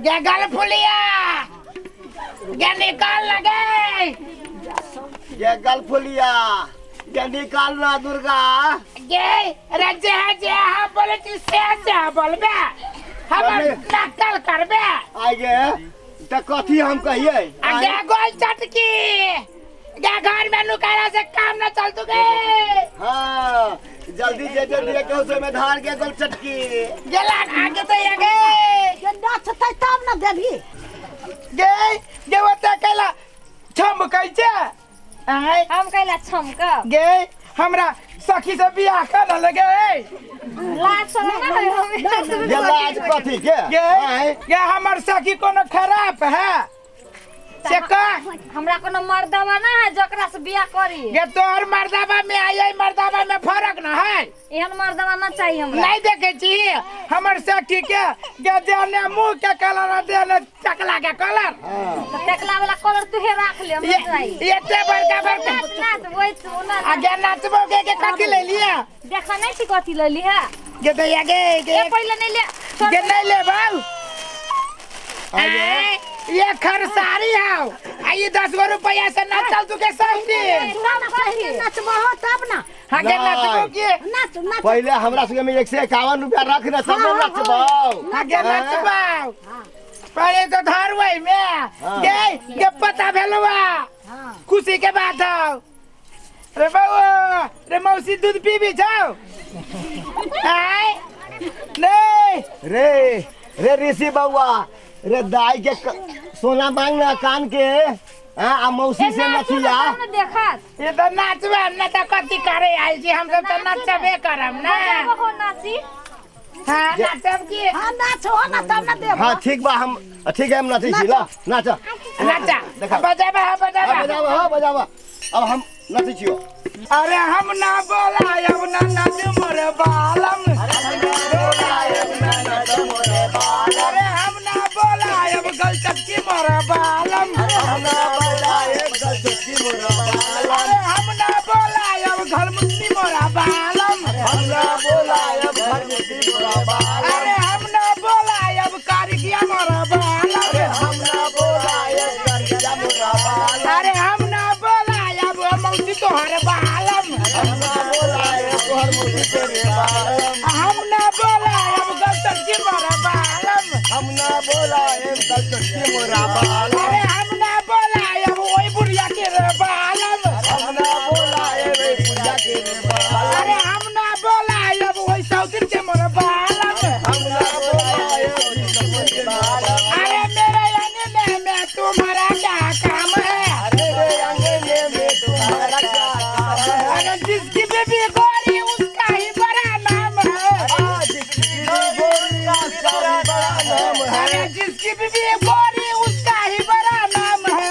गे गल फुलिया गे निकाल लगे गे गल फुलिया गे निकाल ना दुर्गा गे रे जे जे हम बोले छी से से बोलबे हमर नकल करबे आगे त कथी हम कहिए आगे गोल चटकी गे घर में नुकारा से काम न चलतु गे हाँ जल्दी जे जे दिए के उसे में धार के गोल चटकी गेला आगे तो ये गे गे नाचतै तब न देबही गे गे ओते कैला छम कैचे आय हम कैला छमकब गे हमरा सखी से बियाह कर लगे लाज शरम ना है हमें ये लाज कथी के गे आँय? गे हमर सखी कोनो खराब है से कह हमरा कोनो मर्दवा ना है जकरा से बियाह करी गे तोहर मर्दाबा में आई मर्दाबा में फर्क न है एहन मर्दवा ना चाहिए हमरा नहीं देखे छी हमर सखी के गे देने मुंह के कलर आ देने चकला के कलर हाँ। तो टेकला वाला कलर तू हे राख ले हमरा ये चाहिए एते बड़का बड़का नाच नाच वही तू ना आगे नाचबो गे के कथी ले लिया देखा नहीं छी कथी ले ली है गे दैया गे गे ए पहिले नहीं ले गे नहीं ले बाऊ आगे आय, ये खरसारी हाउ आ ये 10 गो रुपया से ना चल तू के सब दिन ना पहिले नचबहो तब ना हाँ गे नाचबो के नाच नाच पहिले हमरा सबके में 151 रुपया रख ना तब ना नचबौ हाँ गे नाचबो पहले तो धरवै में हाँ। गे गे पता भेलवा हाँ खुशी के बात हौ रे बाबू रे मौसी दूध पीबी जाओ आय नहीं रे रे ऋषि बउआ रे दाई के सोना मांग ना कान के हाँ, आ मौसी से नचिया ना देखत ये तो नाचबे हम ना तो कथी करे आयल छी हम सब तो नचबे करम ना हो नाची हाँ नाचब की हाँ नाच हो ना तब ना देबो हाँ ठीक बा हम ठीक है हम नचै छी ला नाच नाचा देखा। बजाबा हाँ हाँ, बजाबा बजावा हाँ बजावा अब हम नचै छियो अरे हम ना बोलायब ना नच मोर बालम अरे हम ना बोलायब गल चटकी मोर बालम अरे हम ना बोलायब घर मुन्नी मोरा बालम अरे हम ना बोलायब कारिकिया मोरा बालम अरे हम ना बोलायब मौसी तोहर बालम हम ना बोलायब गल चटकी मोरा बालम हम ना बोलायब गल चटकी मोरा बालम अरे हम ना बोलायब ओई बुढ़िया के रे बालम हम ना बोलायब ए पूजा के रे बालम अरे हम ना बोलायब ओई सौतिन के मोर बालम हम ना बोलायब ई सौतिन के बालम अरे मेरे अंगने में तुम्हारा क्या काम है मेरे अंगने में तुम्हारा क्या काम है अरे जिसकी बीबी गोरी उसका ही बड़ा नाम है जिसकी गोरी उसका भी बड़ा नाम है अरे जिसकी बीबी गोरी उसका ही बड़ा नाम है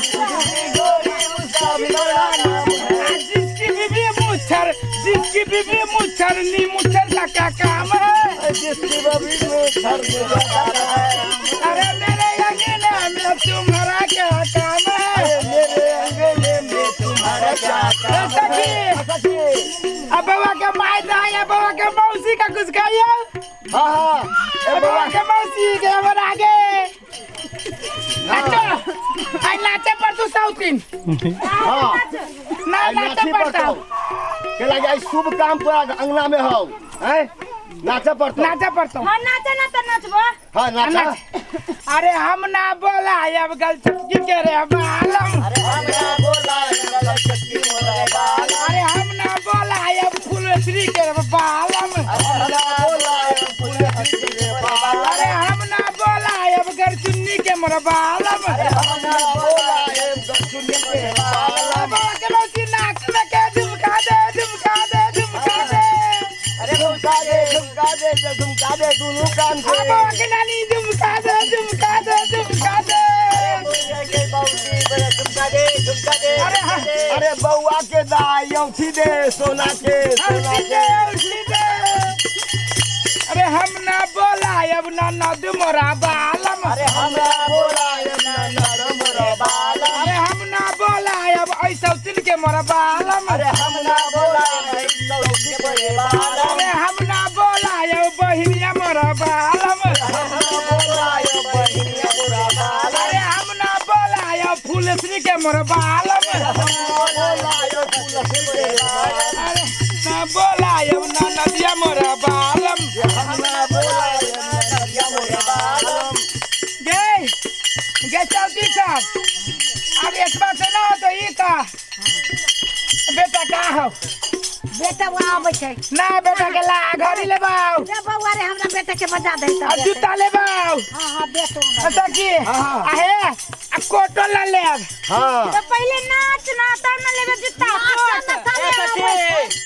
जिसकी गोरी उसका भी बड़ा नाम है जिसकी बीबी मुच्छर जिसकी बीबी मुच्छर नी मुच्छर का क्या काम है जिसकी बीबी मुच्छर का है अरे मेरे अंगने में तुम्हारा क्या काम है मेरे अंगने में तुम्हारा क्या काम सखी है सखी अब बाबा के माई दाई अब बाबा के मौसी का कुछ खाइए हाँ हाँ ए अब बाबा बाबा के मौसी के हमर आगे नाचो आई नाचे पर तू साउथिन हाँ ना आई नाचे नाची पड़ता पड़तौ के लागे आई शुभ काम तोरा अंगना में हौ हैं नाचे पड़तौ नाचे पड़तो हाँ नाचे ना तो नाचबो हाँ नाचा अरे हम ना बोला अब गल चटकी के रे बालम अरे हम ना बोलायब गल चटकी मोरा बालम अरे हम ना बोला अब फुलश्री के रे बालम हम ना बोलायब फुलश्री के बालम अरे हम ना बोला अब गरचुन्नी के मोर बालम अरे हम ना बोलायब गरचुन्नी के बालम बाबा के मौसी नाक में के झुमका दे झुमका दे झुमका दे अरे झुमका दे झुमका दे जे झुमका दे दुनू कान के बाबा के नानी झुमका दे झुमका दे झुमका दे झुमका दे झुमका दे अरे हाँ। अरे बउआ के दाई औठी दे सोना के सोना औठी के दे औठी दे अरे हम ना बोला अब ना नद मोरा बालम अरे हम ना बोलायब ना नर मोरा बालम अरे हम ना बोला अब ऐसा तिल के मोरा बालम अरे हम ना बोलायब सौती के बालम अरे हम ना बोला अब बहिनिया मोरा बालम हम ना बोलायब ननदिया मोर बालम। बोलायो तुलसी के बालम। अरे ना बोलायब ननदिया मोर बालम। हम ना बोलायो ननदिया मोर बालम। गे गे चौधरी साहब, अब एक बार से ना हो तो ई का बेटा का हो? बेटा वो आबै छै। ना बेटा के ला घड़ी लेबाउ। रे बौआ रे, हमरा बेटा के बजा दे आ जूता लेबाउ। हाँ हाँ बेटो। अच्छा की हाँ। आ हे आ कोटो ला लेब। हाँ। तो पहिले नाच ना तब ना लेबे जूता कोट।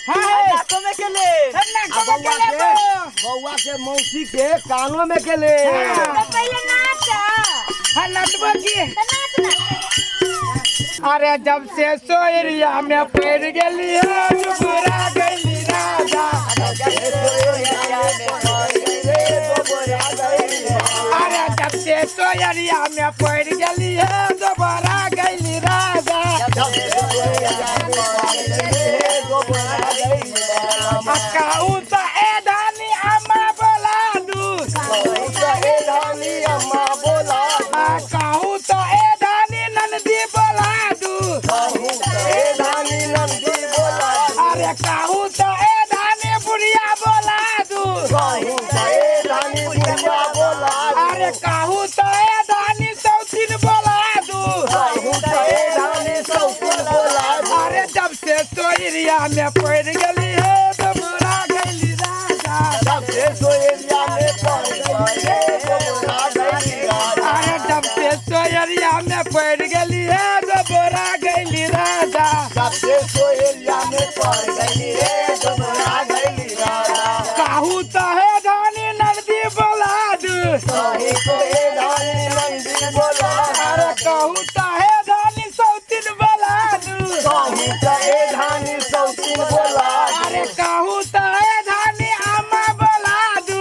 हाँ हे नाको में के ले। ना आ को के बौआ के लेबो। बौआ के मौसी के कानों में के ले। हाँ। तो पहिले नाच। हाँ नचबो की। तो नाच ना। अरे जब से सोयरिया में पड़ गेली है डुबरा गई राजा। अरे जब से सोयरिया में पड़ गेली है दोबारा गई राजा। कहू तो ए धानी अम्मा बोला दू। कहू तो ए धानी नंदी बोला दू। अरे कहू तो ए धानी बुढ़िया बोला दू। अरे कहू तो ए धानी सौतीन बोला दू। अरे जब से सोयरिया में पड़ गेली है दोबारा गई राजा। अरे जब से सोयरिया में पड़ गेली है दोबारा गई राजा। कहू तो है धानी नंदी बोला दू। अरे कहू तो है धानी सौतीन बोला दू। अरे कहू तो है धानी अम्मा बोला दू।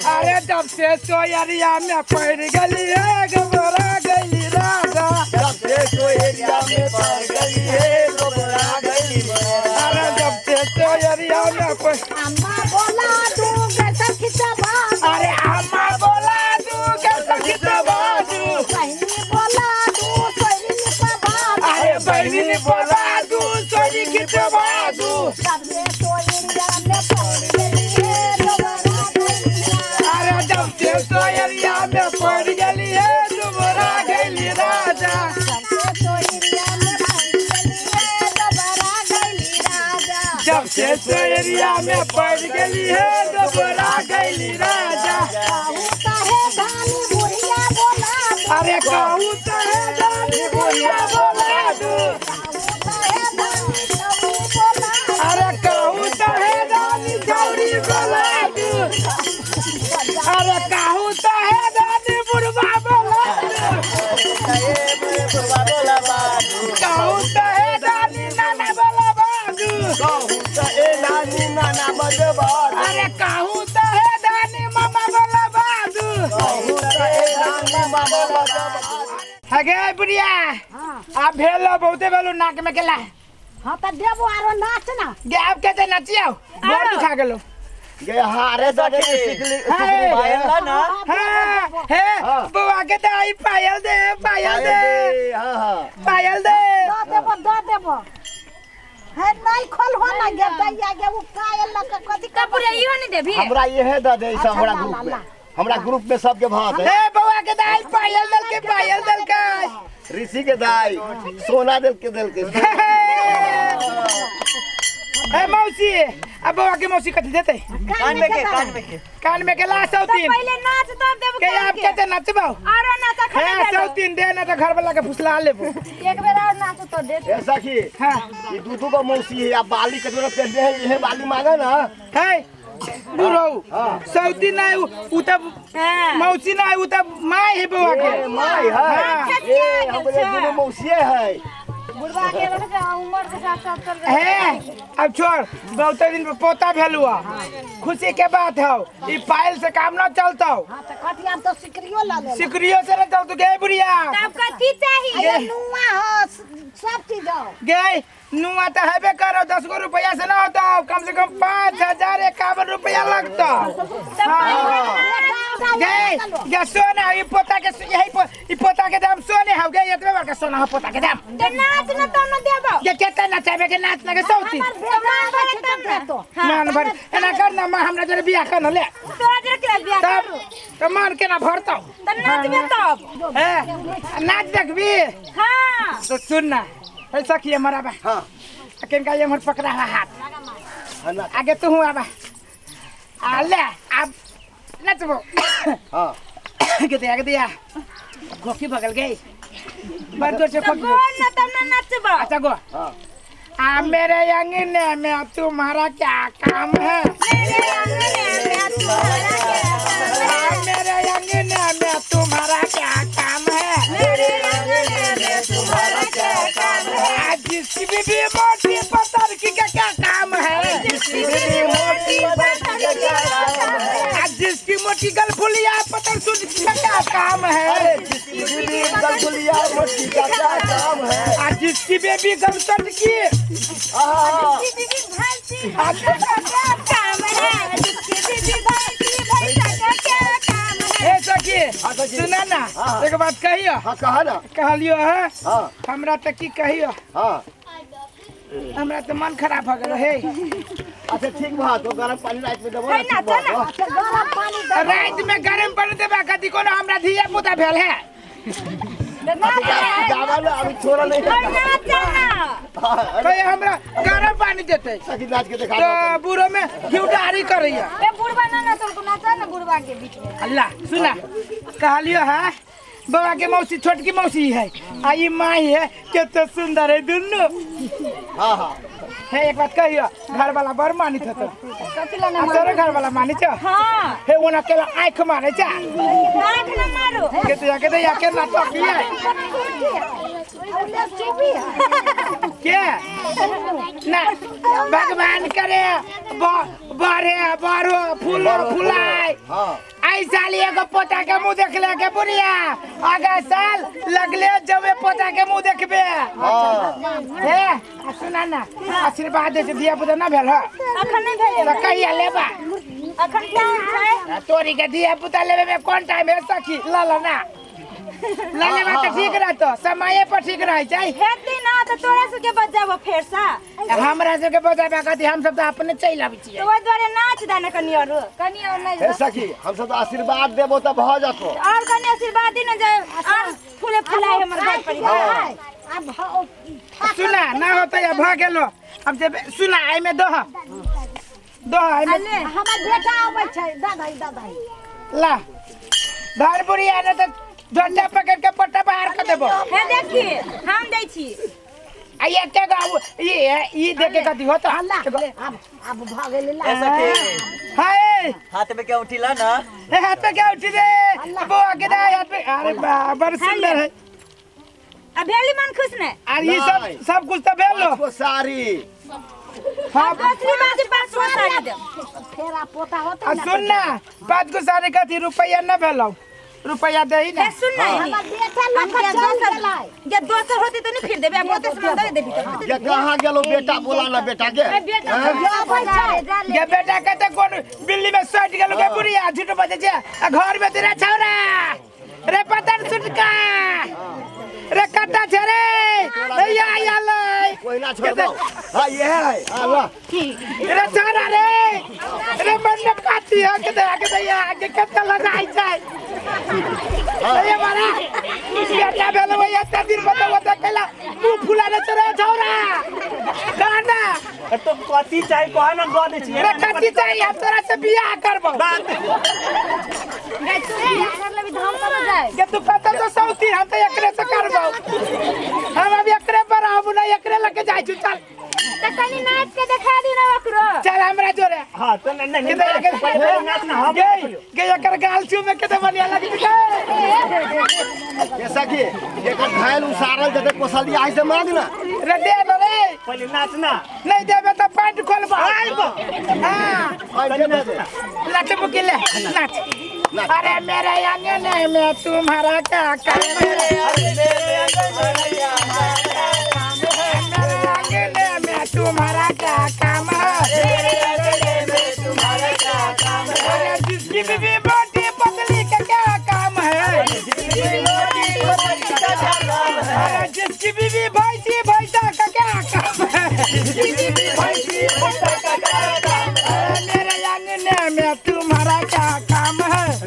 अरे जब से सोयरिया में पड़ गली है घबरा गई राजा। अरे जब से सोयरिया में पड़ अम्मा बोला दू गैसा खिचबा। अरे अम्मा बोला दू कैसा खिचबा दू। बहिनी बोला दू सोरी निपबा। अरे बहनी बोला दू सोरी खिचबा दू। सबसे सोयरिया में पड़ गेली है दोबारा गई राजा। अरे जब से सोयरिया में पड़ गली है दोबारा गई राजा। सबसे सोयरिया में पड़ गेली है दोबारा गई राजा। जब से सोयरिया में पड़ गली है दोबारा गई राजा। कहू काहे धानी बुढ़िया बोला दू। अरे कहू तो है धानी बुढ़िया बोला दू। कहू काहे धानी छौरी बोला दू। अरे कहू तो है धानी छौरी बोला दू। अरे कहू तो है धानी बुढ़वा बोला दू। कहू तो है धानी नाना बोला बाजू। अरे कहू तो है धानी मामा बोला बाजू। हगे बुढ़िया हाँ आ भेलो बहुते भेलो नाक में केला। हाँ तो देबो आरो नाच ना। गे आप के नचियो गोड़ दुखा गेलो। गे हारे सके सिकली हाय। पायल ला ना। हाँ हे बउआ के तो आई पायल दे पायल दे हाँ हाँ पायल दे। दऽ देबो दऽ देबो। हे नहीं खोल हो ना गे दैया गे उ पायल लऽ के कथी तो पूरा इहो नहीं देबी। हमरा ये दे दे सब हमरा अच्छा, ग्रुप ला, में ला। हमरा ग्रुप में सबके भात है। हे बउआ के दाई पायल दल के पायल दल के। ऋषि के दाई सोना दिल के दिल के। ए मौसी अब बउआ के मौसी कथी देते? कान में के कान में के। कान में के ला तो सौतीन पहिले नाच तब देबो के कान आप के। के नचबाओ। आरो नाच हे खने भेलो। सौतीन दे ना तो घर वाला के फुसला लेबो। एक बेर और नाच तो दे। ए सखी हां ये दू दू को मौसी है आ बाली के जोड़ा पहनले है ये बाली मांगा ना। हे बुढ़ऊ सौतीन ना उ तब मौसी ना उ तब my है बउआ के। My है। हाँ। ए हमरे दोनों मौसी है। बुढ़वा के उम्र के साथ साथ चल रहा हे अब छोड़ बहुत दिन पे पोता भेलुआ खुशी के बात हो। ई पायल से काम ना चलतो। हाँ तो कथी आब तो सिकरियो लऽ लेलक। सिकरियो से ना चलतो गे बुढ़िया। तब कथी चाहिए? अरे नुआ हो सब चीज हो। गे नुआ तो हेबे करो 10 गो रुपया से ना होता, कम से कम 5051 रुपया लगता। गे गे सोना ई पोता के यही ई पोता के दाम सोने हौ गे, एतबे बड़का सोना हो पोता के दाम। तो नाच न तब न देबो। गे केते नचाबे के नाच लगे सौती? हमर बेटा आबै छै तब देतो। मान भर एना कर ना माँ, हमरा जरे बियाह कर न ले। तोरा जरे के बियाह तब करू? तो मान केना भरतौ? त नाचबे तब। हे नाच देखबी? हां। तो सुन ना हे सखी, हमर आबा। हाँ। किनका ये हमर पकड़ा हुआ हाथ। हाँ ना। आगे तू हूँ आबा, आ ले अब नचबो। हाँ। के दिया के दिया खोखी बगल गई बड़ जोर से तो खोखी। गोर न तब न नाचबो। अच्छा गो। हाँ। आ मेरे अंगने में तुम्हारा क्या काम है? मेरे अंगने में तुम्हारा क्या काम है? आ मेरे अंगने में तुम्हारा क्या काम है? मेरे अंगने में तुम्हारा क्या काम है? आ जिसकी बीबी मोटी पत्थर की का क्या काम है? जिसकी बीबी मोटी पत्थर की क्या काम है? आ जिसकी मोटी गलफुलिया पत्थर सुन की का क्या काम है? अरे जिसकी बीबी गलगुलिया मोटी का क्या काम है? आ जिसकी बेबी गलसट की आहा। जिसकी बीबी भैंसी भैंसा का क्या काम है? जिसकी बीबी भैंसी भैंसा का क्या काम है? ए सखी। हाँ, सखी। सुना ना। हाँ। एक बात कहियो। हाँ, कहा ना। कहलियो है। हाँ। हमरा तऽ की कहियो। हाँ। हमरा तऽ मन खराब हो गेल हे। अच्छा ठीक बा, तो गरम पानी रात में देबो ना। है ना, ठीक बा, चल ना। हाँ। अच्छा गरम पानी दे। राति में गरम पानी देबा कथी, कोनो हमरा धिया पुता भेल है? अच्छा जावा ना, अभी छोड़ा नहीं। और नाच ना। हाँ, अरे कहियो हमरा गरम पानी देते। सखी नाच के दिखा तऽ दो। बूढ़ो में घी डारी करैया। ए बुढ़बा ना ना तो नाचा ना बुढ़बा के बीच में। अल्लाह सुना, कहलियो है बाबा के मौसी, छोटकी मौसी है आ ई माई है, कते सुंदर है दुनू। हाँ हाँ। हे एक बात कहियो, घर वाला बड़ मानित होतो। कथी ला ना? आ तोरे घर वाला मानी छौ? हाँ। हे ओना केला आँख मारे छ। आँख ना मारो। के तो के तो या के नाटक किए चुपी है। के ना भगवान करे बढ़े बढ़ो फूलो फुलाए। हाँ। आई साल एगो पोता के मुंह देखले के बुढ़िया, आगा साल लगले जबे पोता के मुंह देखबे। हाँ। हे आ सुना ना, आशीर्वाद दे छै, धिया पुता ना भेल ह? अखन नहीं भेल। तऽ कहिया लेबा? अखन टाइम छै। आ तोरी के धिया पुता लेबे में कोन टाइम है सखी? ल ल ना ल लेबा तऽ ठीक रहतो, समय पर ठीक रहै छै। हेतै ना तऽ तोरा सबके बजाबो फेर सा। हमरा सबके बजाबे कथी, हम सब तऽ अपने चलि आबै छियै। तऽ ओहि दुआरे नाच दे ने कनि आरो, कनि और नाच हे दे। सखी, हम सब तो आशीर्वाद देबो तऽ भऽ जतो। और कनि आशीर्वाद दी ने जे आर फूले फुलाए हमर घर परिवार। आब सुना ना होते या भऽ गेलो, अब जे सुना एहिमे दह दह एहिमे। ले। हमर बेटा आबै छै, दादाई दादाई। ला धर बुढ़िया, ने तऽ झोटा पकड़ के पट्टा बाहर कर देबो। हे देखी, हम दै छी। आ एके गो ई ई देखे कथी होतो? आब आब भऽ गेलै ला। ए सखी। हाय। हाथ में क्या उठिला ना? हे हाथ पे क्या उठी रे बौआ के दे हाथ पे, अरे बा बड़ सुंदर है। आ भेली मन खुश ने? आर ई सब सब कुछ तऽ भेलो। पाँच गो साड़ी। हाँ। दूसरी बात 5 गो साड़ी देब। फेर आ पोता होतै आ ने। सुन ना, 5 गो साड़ी कथी, रुपैया न भेलौ, रुपैया दही ना। हे सुन ना। हमर बेटा लऽ कऽ चलि गेलै। जे दोसर होती तऽ नहीं फिर देबे, आब ओते सामान दे देबी तऽ। ये कहाँ गेलो बेटा? बोला ना बेटा के। ए बेटा। आबै छै। गे बेटा कहते कोन बिल्ली में सट गेलो गे बुढ़िया, झूठ बजे छै आ घर में तेरा छौरा रे पतन सुटका रे कत्ता छै रे ए या या ले। कोई ना छोड़ दो, हाँ ये है, हाँ ला। रे छौरा रे रे मन में काती है के दे के दे आगे कत्ता लगाई छै ए मारा बेटा भेलो एते दिन बताओ त कैला मुंह फुला रे रे छौरा गाना। तो कथी चाही कह ना, दऽ दै छियै। रे कथी चाही, हम तोरा से बियाह करबो। गै तू बियाह कर लेबी तऽ हम कतऽ जायब? के तू कतऽ से सौती, हम तऽ एकरे से करबो, हम अभी एकरे पर आबू ना, एकरे लके जाइ छी, चल। तऽ कनि नाच के देखा दी ना ओकरो। चल हमरा जोरे। हाँ तो नहीं नहीं। के दे पहिले नाच ना हम। गे गे एकर गाल चूमे के तो बढ़िया लगी छै। ये सखी, एकर घायल उसारल जते कोसलिया है से मांग ना। रे दे न रे। पहिले नाच ना। नहीं देबे तो पैंट खोलबो। हाँ। और जे बजे। लट बुकी ले नाच। अरे मेरे आंगन में तुम्हारा क्या काम है? अरे मेरे अंगन में मेरे आंगन तुम्हारा क्या काम है? मेरे क्या काम है? अरे जिसकी बीवी मोटी पतली का क्या काम है? अरे जिसकी बीवी भैंसी भैंसा का क्या काम है? अरे मेरे अंगने में तुम्हारा क्या काम है? अरे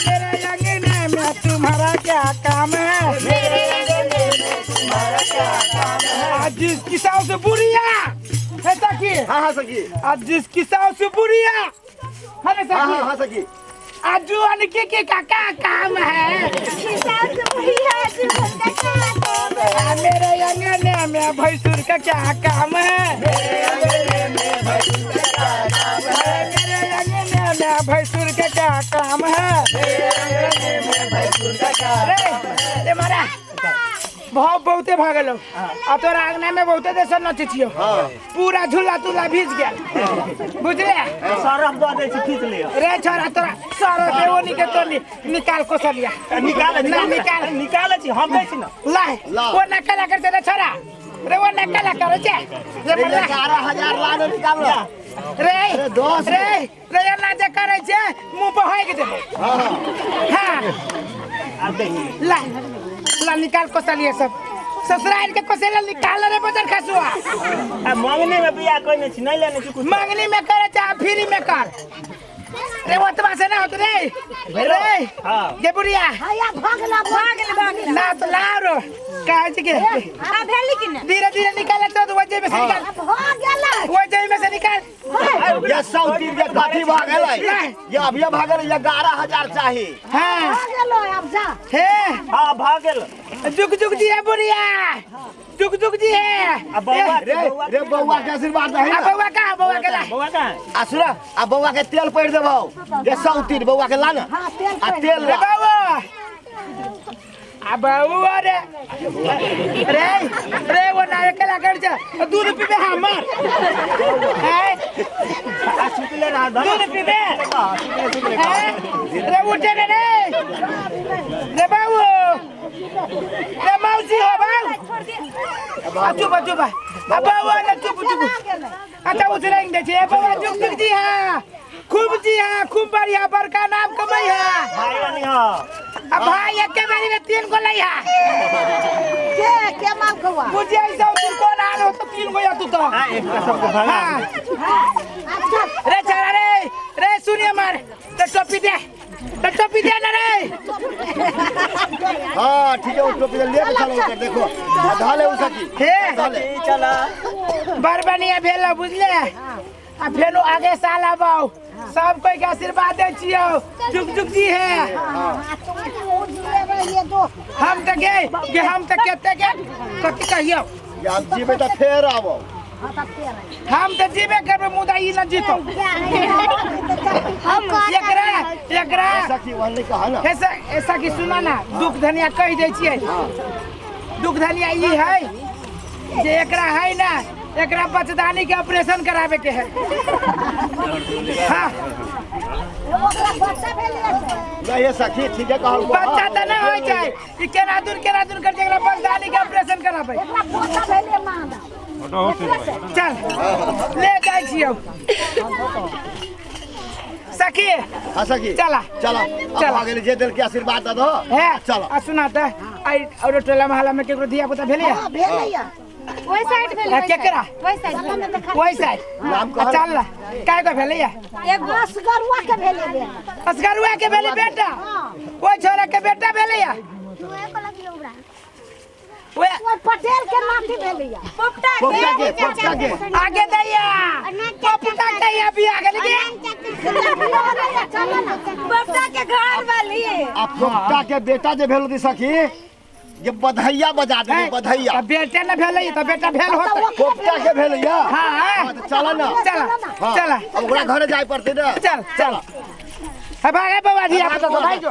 मेरे अंगने में तुम्हारा क्या काम है? आज जिसकी सास बुढ़िया है सखी, हाँ हाँ सखी, आज जिसकी सास बुढ़िया है ना हाँ हाँ सखी, हाँ सखी, आज जुआन के का क्या काम है? मेरे अंगने में भैंसुर का क्या काम है? मेरे अंगने में भैंसुर का क्या काम है? रे ए मारा भाव बहुते भागल आ तोरा अंगना में बहुते देश नचे छियो, पूरा झूला तुला भीज गेल बुझले। सरफ दऽ दै छी खींच लिअ। रे छोरा तोरा सरफ एगो निके तो निकाल कोसलिया निकाल ना निकाल निकाल छी हम दै छी ना ला वो नकला करते रे छोरा, रे वो नकला करे छे रे मरला 11,000 ला ने निकाल ला रे रे दस रे रे ना जे करे छे मुंह पर होय के देबो। हां हां आ दे ला ला निकाल कोसलिया सब ससुराल के कोसलिया निकाल रे बजर खसुआ। आ मंगनी में बियाह कइने छी नहीं लेने छी कुछ, मंगनी में करे चाहे फ्री में कर रे ओतबा से ना होत रे रे। हां गे बुढ़िया हाया भागला भागला भागला ना तो लाओ रो काहे छी के आ भेली कि ना धीरे धीरे निकाल तो वजह में से निकाल हो गेला वजह में से निकाल। ये 103 के कथी भागल है? ये अभी भागल है, 11,000 चाही। हां हो गेलो अब जा। हे हां भागल जुग जुग जी है बुढ़िया, जुग जुग जी है। आ बौआ रे रे बौआ के आशीर्वाद है आ बौआ का बौआ के ला बौआ का आ सुन आ बौआ के तेल पड़ देबौ ये 103 बौआ के ला ना। हां तेल आ तेल रे बौआ आ बौआ रे रे रे वो ना अकेला कर जा दूध पीबे हमर है आ सुतले रहा दूध पीबे रे उठे रे रे रे बाबू रे मौसी हो बाबू आ चुप चुप आ बाबू ने चुप चुप अच्छा उठरेंग दे छे बाबा जुग जुग जी हां खूब जी हां खूब बढ़िया बड़का नाम कमाई है भाई रानी हां। अब भाई एक के बारी में 3 गो लई है के माल कौआ मुझे ऐसा तू कौन आलो तो 3 गो या तू तो हां एक सबको भागा। अच्छा रे चला रे रे सुनिए मार तो टोपी दे तो टोपी दे ना रे। हां ठीक है वो टोपी ले के चलो उधर देखो धाले उ सकी हे धाले चला बड़ बढ़िया भेल बुझले। आ फेनो आगे साल आबौ सब कोई के आशीर्वाद दै छियौ जुग जुग जी है। हां तुम ओ जिए रहिए दो हम त गे के हम त केते के कथि कहियौ ये हम जीबे त फेर आबौ। हां त फेर हम त जीबे करबै मुदा ई न जीतौ। हम एकरा एकरा सखी वहन नहीं कहा ना ऐसा ऐसा कि सुना ना दुख धनिया कहि दै छियै। दुख धनिया ई है जे एकरा है ना एकरा बचदानी के ऑपरेशन करावे के है। हां ओकरा बच्चा भेलै नहीं ये सखी ठीक है कहल बच्चा त ना होय छै ई केना दूर कर एकरा बचदानी के ऑपरेशन कराबै ओकरा पोता भेलै मांदा चल ले जाइ छियौ सखी। हां सखी चला चला अब आगे जे दिल के आशीर्वाद दे दो हे चलो। आ सुना त आई और टोला मोहल्ला में केकरो धिया पुता भेलै हां भेलै ओइ साइड भेलै केकरा ओइ साइड ओइ साइड नाम कह चल ला काय को भेलै एगो असगरुआ के भेलै बेटा असगरुआ के भेलै बेटा ओइ छोरा के बेटा भेलै ओए ओइ पटेल के नाती भेलै पोपटा पोपटा के आगे दैया पोपटा के अभी आगे के पोपटा के घर वाली आ पोपटा के बेटा जे भेल दी सखी ये बधैया बजा दे बधैया त बेटा न भेलै त बेटा भेल होत पोपटा के भेलै या हां चल ना चल चल ओकरा घरे जाय पड़तै ना चल चल हे भागे बाबा धिया पुता भाई जो।